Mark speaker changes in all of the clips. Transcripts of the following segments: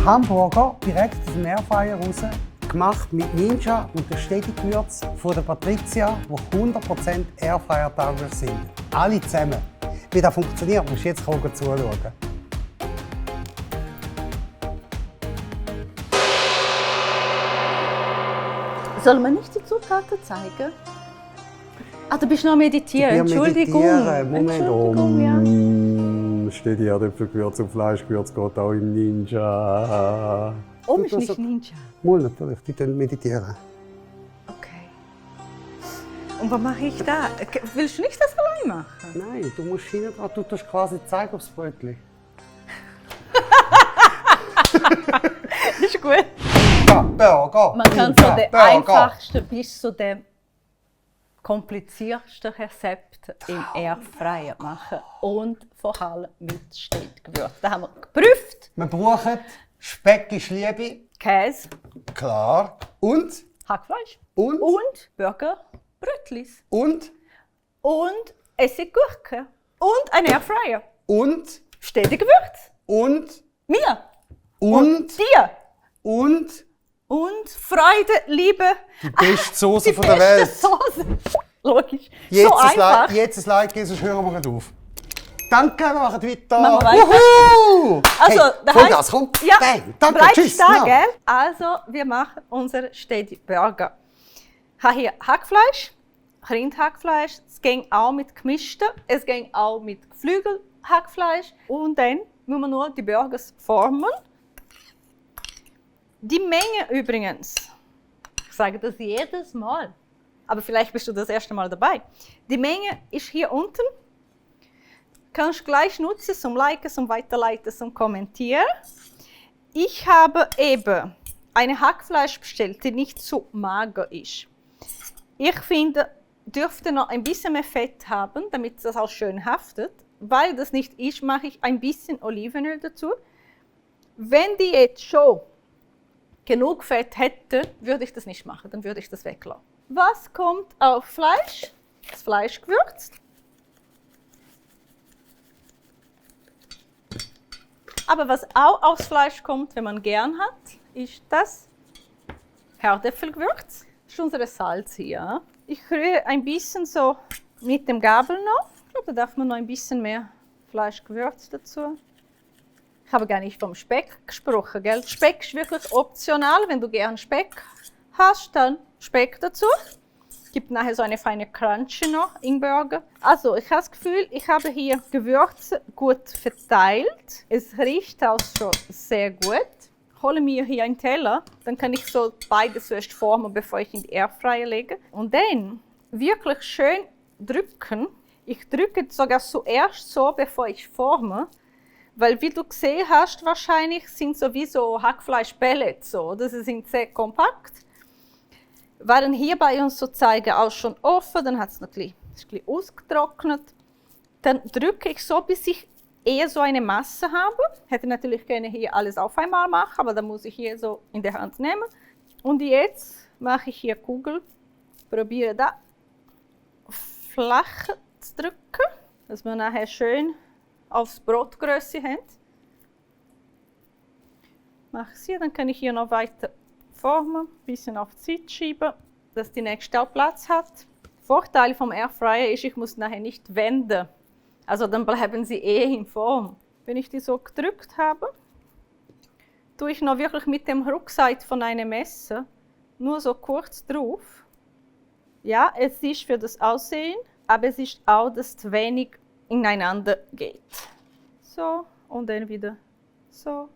Speaker 1: Hamburger direkt aus dem Airfryer raus, gemacht mit Ninja und der Steady-Gewürz von der Patricia, die 100% Airfryer-tauglich sind. Alle zusammen. Wie das funktioniert, musst du jetzt zuschauen.
Speaker 2: Soll man nicht die Zutaten zeigen? Ah, du bist noch meditieren. Entschuldigung.
Speaker 1: Moment.
Speaker 2: Entschuldigung, ja.
Speaker 1: Steht hier Erdäpfelgewürz und Fleischgewürz geht auch im Ninja.
Speaker 2: Ist nicht Ninja.
Speaker 1: Mal natürlich, die meditieren.
Speaker 2: Okay. Und was mache ich da? Willst du nicht das allein machen?
Speaker 1: Nein, du musst hinten dran, du tust quasi zeigen aufs Brötchen.
Speaker 2: Das ist gut.
Speaker 1: Burger.
Speaker 2: Man kann von dem einfachsten bis zu dem kompliziertesten Rezept im Airfryer machen. Und vor allem mit Steady-Gewürz. Das haben wir geprüft.
Speaker 1: Wir brauchen Speck ist Liebe.
Speaker 2: Käse.
Speaker 1: Klar. Und?
Speaker 2: Hackfleisch.
Speaker 1: Und?
Speaker 2: Burger. Brötlis.
Speaker 1: Und?
Speaker 2: Und Essiggurke. Und ein Airfryer.
Speaker 1: Und?
Speaker 2: Steady-Gewürz.
Speaker 1: Und?
Speaker 2: Mir.
Speaker 1: Und?
Speaker 2: Dir.
Speaker 1: Und?
Speaker 2: Und Freude, Liebe.
Speaker 1: Die beste Soße
Speaker 2: Die
Speaker 1: von der Welt.
Speaker 2: beste Soße. Logisch.
Speaker 1: Jetzt
Speaker 2: so einfach.
Speaker 1: Jetzt ein Like geben, sonst hören wir nicht auf. Danke, wir machen weiter.
Speaker 2: Machen wir weiter.
Speaker 1: Wuhu!
Speaker 2: Also,
Speaker 1: hey,
Speaker 2: das
Speaker 1: Vollgas,
Speaker 2: heisst,
Speaker 1: komm.
Speaker 2: ja,
Speaker 1: Bang. Danke,
Speaker 2: bleibst
Speaker 1: tschüss.
Speaker 2: da,
Speaker 1: No.
Speaker 2: gell? Also, wir machen unseren Steady Burger. Ich habe hier Hackfleisch, Rindhackfleisch. Es ging auch mit gemischten, es ging auch mit Geflügelhackfleisch. Und dann müssen wir nur die Burgers formen. Die Menge übrigens, ich sage das jedes Mal, aber vielleicht bist du das erste Mal dabei. Die Menge ist hier unten. Kannst du gleich nutzen zum Liken, zum Weiterleiten, zum Kommentieren. Ich habe eben eine Hackfleisch bestellt, die nicht zu mager ist. Ich finde, dürfte noch ein bisschen mehr Fett haben, damit das auch schön haftet. Weil das nicht ist, mache ich ein bisschen Olivenöl dazu. Wenn die jetzt schon genug Fett hätte, würde ich das nicht machen, dann würde ich das weglassen. Was kommt auf Fleisch? Das Fleisch gewürzt. Aber was auch aufs Fleisch kommt, wenn man gern hat, ist das Erdäpfelgewürz. Das ist unser Salz hier. Ich rühre ein bisschen so mit dem Gabel noch. Ich glaube, da darf man noch ein bisschen mehr Fleischgewürz dazu. Ich habe gar nicht vom Speck gesprochen, gell? Speck ist wirklich optional. Wenn du gern Speck hast, dann Speck dazu. Gibt nachher so eine feine Crunchy noch im Burger. Also, ich habe das Gefühl, ich habe hier Gewürze gut verteilt. Es riecht auch schon sehr gut. Ich hole mir hier einen Teller, dann kann ich so beides zuerst formen, bevor ich in die Airfryer lege. Und dann wirklich schön drücken. Ich drücke sogar zuerst so, bevor ich forme. Weil, wie du gesehen hast, wahrscheinlich sind sowieso Hackfleisch-Pellets so, oder? Sie sind sehr kompakt. Waren hier bei uns so zeigen auch schon offen, dann hat es noch ein bisschen ausgetrocknet. Dann drücke ich so, bis ich eher so eine Masse habe. Hätte natürlich gerne hier alles auf einmal machen, aber dann muss ich hier so in der Hand nehmen. Und jetzt mache ich hier Kugel. Probiere da flach zu drücken, dass wir nachher schön aufs Brotgröße haben. Mache es hier, dann kann ich hier noch weiter formen, ein bisschen auf die Seite schieben, dass die nächste auch Platz hat. Vorteil vom Airfryer ist, ich muss nachher nicht wenden. Also dann bleiben sie in Form. Wenn ich die so gedrückt habe, tue ich noch wirklich mit dem Rückseite von einem Messer nur so kurz drauf. Ja, es ist für das Aussehen, aber es ist auch, dass es wenig ineinander geht. So, und dann wieder so.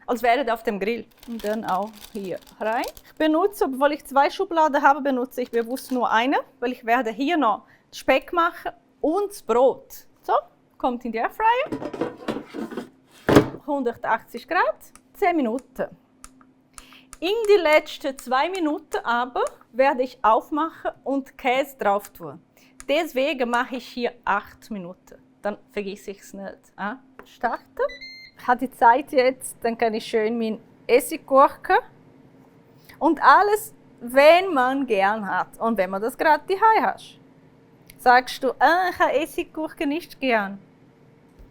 Speaker 2: Als wäre das auf dem Grill. Und dann auch hier rein. Ich benutze, obwohl ich 2 Schubladen habe, benutze ich bewusst nur eine, weil ich werde hier noch Speck machen und das Brot. So, kommt in die Airfryer. 180 Grad, 10 Minuten. In die letzten 2 Minuten aber werde ich aufmachen und Käse drauf tun. Deswegen mache ich hier 8 Minuten. Dann vergesse ich es nicht. Starten. Ich habe die Zeit jetzt, dann kann ich schön mein Essiggurke und alles, wenn man gern hat und wenn man das gerade daheim hat. Sagst du, ich habe Essiggurke nicht gern.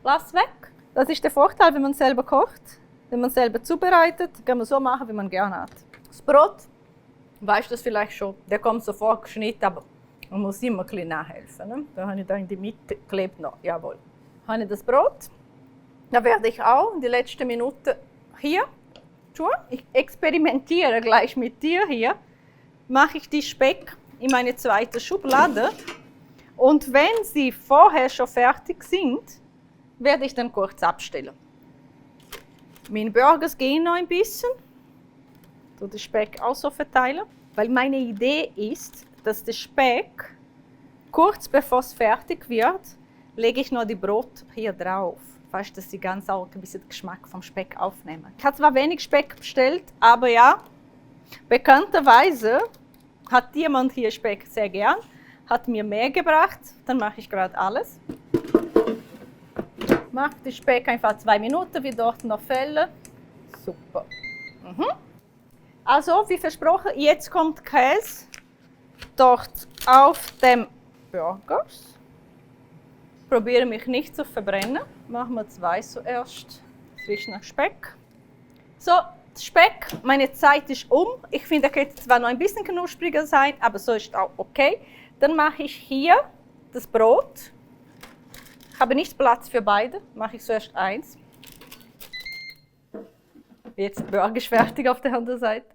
Speaker 2: Lass weg. Das ist der Vorteil, wenn man selber kocht. Wenn man selber zubereitet, kann man so machen, wie man gerne hat. Das Brot, weißt du das vielleicht schon, der kommt so vorgeschnitten, aber man muss immer ein bisschen nachhelfen. Ne? Da habe ich da in die Mitte geklebt noch. Jawohl. Habe ich das Brot. Da werde ich auch in die letzten Minuten hier tun. Ich experimentiere gleich mit dir hier. Mache ich die Speck in meine zweite Schublade. Und wenn sie vorher schon fertig sind, werde ich dann kurz abstellen. Meine Burgers gehen noch ein bisschen. So den Speck auch so verteilen. Weil meine Idee ist, dass der Speck, kurz bevor es fertig wird, lege ich noch die Brot hier drauf. Weißt du, dass sie ganz auch ein bisschen den Geschmack vom Speck aufnehmen. Ich habe zwar wenig Speck bestellt, aber ja, bekannterweise hat jemand hier Speck sehr gern, hat mir mehr gebracht, dann mache ich gerade alles. Mache den Speck einfach 2 Minuten, wie dort noch fällen. Super. Also, wie versprochen, jetzt kommt Käse dort auf dem Burgers. Probiere mich nicht zu verbrennen. Machen wir 2 zuerst. Es riecht nach Speck. So, Speck, meine Zeit ist um. Ich finde, er könnte zwar noch ein bisschen knuspriger sein, aber so ist auch okay. Dann mache ich hier das Brot. Ich habe nicht Platz für beide, mache ich zuerst eins. Jetzt der Burger ist fertig auf der anderen Seite.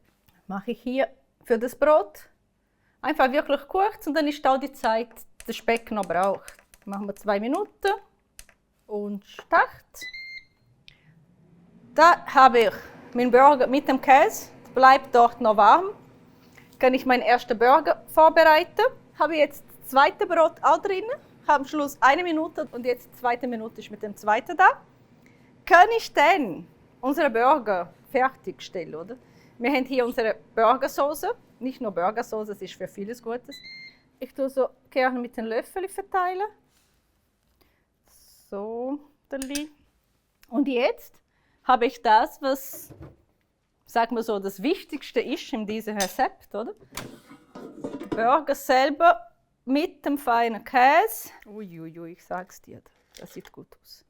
Speaker 2: Mache ich hier für das Brot einfach wirklich kurz und dann ist auch die Zeit, die der Speck noch braucht. Machen wir 2 Minuten und Start. Da habe ich meinen Burger mit dem Käse, bleibt dort noch warm. Kann ich meinen ersten Burger vorbereiten. Habe jetzt das zweite Brot auch drin. Habe am Schluss 1 Minute und jetzt die 2. Minute ist mit dem zweiten da. Kann ich dann unsere Burger fertigstellen, oder? Wir haben hier unsere Burgersoße. Nicht nur Burgersoße, es ist für vieles Gutes. Ich tue so gerne mit den Löffeln verteilen. So, und jetzt habe ich das, was, sagen wir so, das Wichtigste ist in diesem Rezept, oder? Burger selber mit dem feinen Käse. Uiuiui, ich sag's dir, das sieht gut aus.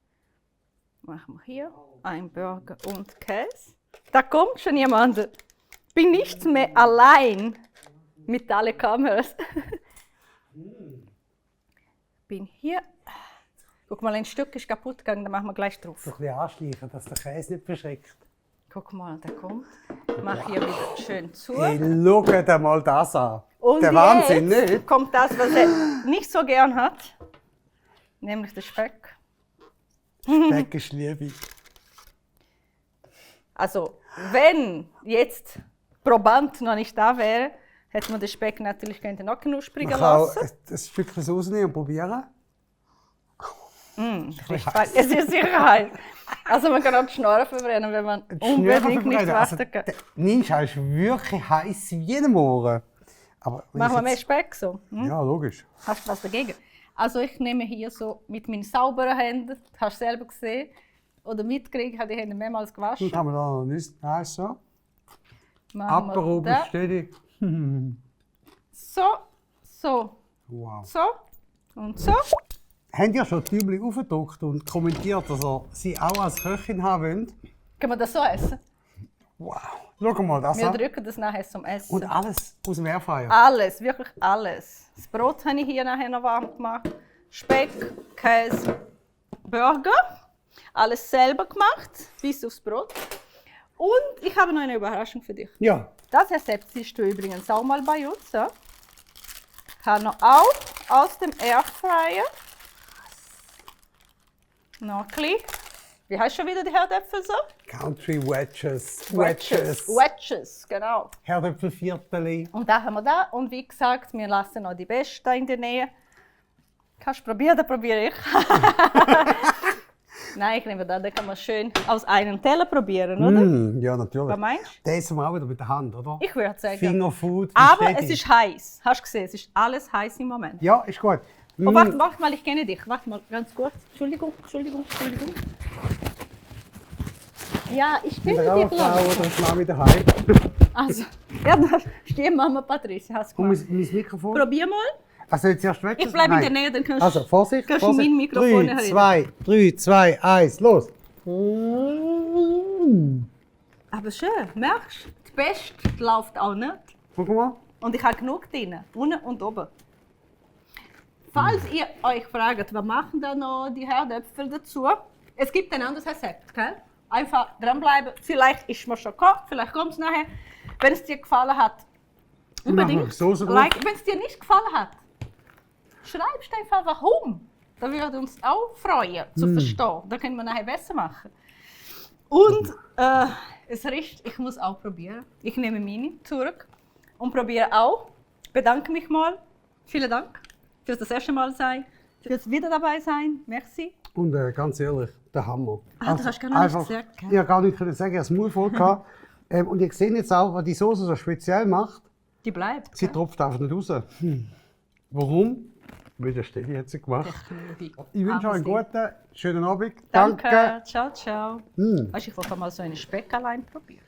Speaker 2: Machen wir hier ein Burger und Käse. Da kommt schon jemand. Ich bin nicht mehr allein mit allen Kameras. Bin hier. Guck mal, ein Stück ist kaputt gegangen, da machen wir gleich drauf.
Speaker 1: So ein bisschen anschleichen, dass der Käse nicht verschreckt.
Speaker 2: Guck mal, der kommt. Mach hier wieder schön zu.
Speaker 1: Hey, schau dir mal das an.
Speaker 2: Und
Speaker 1: der Wahnsinn,
Speaker 2: jetzt
Speaker 1: nicht?
Speaker 2: kommt das, was er nicht so gern hat, nämlich der Speck.
Speaker 1: Speck ist Liebe.
Speaker 2: Also, wenn jetzt Proband noch nicht da wäre, hätte man den Speck natürlich noch knuspriger lassen.
Speaker 1: Man kann ein Stückchen rausnehmen und probieren.
Speaker 2: Es ist sicher heiß. Also man kann auch die Schnorren verbrennen, wenn man unbedingt nicht warten kann.
Speaker 1: Ninja ist wirklich heiß wie jeden Morgen. Aber
Speaker 2: machen wir mehr Speck so?
Speaker 1: Ja, logisch.
Speaker 2: Hast du was dagegen? Also ich nehme hier so mit meinen sauberen Händen, das hast du selber gesehen, oder mitgekriegt, ich habe die Hände mehrmals gewaschen.
Speaker 1: Und haben wir da noch nicht. Nein, so.
Speaker 2: Machen
Speaker 1: Aperoben stetig.
Speaker 2: So, so,
Speaker 1: Wow.
Speaker 2: so und so.
Speaker 1: Habt ihr schon Tübli aufgedruckt und kommentiert, dass ihr sie auch als Köchin haben wollt?
Speaker 2: Kann man das so essen?
Speaker 1: Wow. Schau mal das
Speaker 2: Wir
Speaker 1: an.
Speaker 2: drücken das nachher zum Essen.
Speaker 1: Und alles aus dem Airfryer.
Speaker 2: Alles, wirklich alles. Das Brot habe ich hier nachher noch warm gemacht. Speck, Käse, Burger. Alles selber gemacht, bis aufs Brot. Und ich habe noch eine Überraschung für dich.
Speaker 1: Ja.
Speaker 2: Das Rezept siehst du übrigens auch mal bei uns. Ja? Ich habe noch auch aus dem Airfryer. Noch ein bisschen. Wie heißt schon wieder die Herdäpfel so?
Speaker 1: Country Wedges.
Speaker 2: Wedges, genau.
Speaker 1: Herdäpfelviertel.
Speaker 2: Und da haben wir da. Und wie gesagt, wir lassen noch die Besten in der Nähe. Kannst du probieren, dann probiere ich. Nein, ich nehme da, den kann man schön aus einem Teller probieren, oder?
Speaker 1: Ja, natürlich.
Speaker 2: Was meinst du?
Speaker 1: Das essen wir auch wieder mit der Hand, oder?
Speaker 2: Ich würde sagen.
Speaker 1: Fingerfood.
Speaker 2: Aber
Speaker 1: stetig.
Speaker 2: es ist heiß. Hast du gesehen? Es ist alles heiß im Moment.
Speaker 1: Ja, ist gut.
Speaker 2: Oh, warte mal, ich kenne dich. Warte mal, ganz kurz. Entschuldigung. Ja, ich kenne dich,
Speaker 1: Frau
Speaker 2: glaube
Speaker 1: oder ist Mami daheim?
Speaker 2: Also, ja, da steht Mama Patricia. Hast du
Speaker 1: Komm,
Speaker 2: gemacht.
Speaker 1: mein Mikrofon.
Speaker 2: Probier mal.
Speaker 1: Also jetzt erst weg.
Speaker 2: Ich bleibe in der Nähe, dann kannst
Speaker 1: Also, Vorsicht,
Speaker 2: kannst
Speaker 1: Vorsicht.
Speaker 2: du mein Mikrofon
Speaker 1: 3, 2, 1, los.
Speaker 2: Aber schön, merkst du? Die Beste läuft auch nicht.
Speaker 1: Guck mal.
Speaker 2: Und ich habe genug drin, unten und oben. Falls ihr euch fragt, was machen da noch die Herdöpfel dazu? Es gibt ein anderes Rezept, gell? Einfach dranbleiben. Vielleicht ist man schon gekocht, vielleicht kommt es nachher. Wenn es dir gefallen hat, unbedingt
Speaker 1: Soße drauf.
Speaker 2: like. Wenn es dir nicht gefallen hat, schreibst einfach warum. Da würde uns auch freuen, zu verstehen. Da können wir nachher besser machen. Und es riecht, ich muss auch probieren. Ich nehme meine zurück und probiere auch. Bedanke mich mal. Vielen Dank für das erste Mal sein, für das wieder dabei sein. Merci.
Speaker 1: Und ganz ehrlich, der Hammer.
Speaker 2: Du hast gar noch nichts gesagt, gell?
Speaker 1: Ich habe gar nicht sagen, ich habe es Mund voll gehabt. Und ihr seht jetzt auch, was die Soße so speziell macht.
Speaker 2: Die bleibt.
Speaker 1: Sie
Speaker 2: gell?
Speaker 1: tropft einfach nicht raus. Warum? Weil der Steli hat sie gemacht. Ich wünsche euch einen guten, schönen Abend.
Speaker 2: Danke. Ciao, ciao.
Speaker 1: Mm.
Speaker 2: Weißt du, ich wollte mal so einen Speck allein probieren.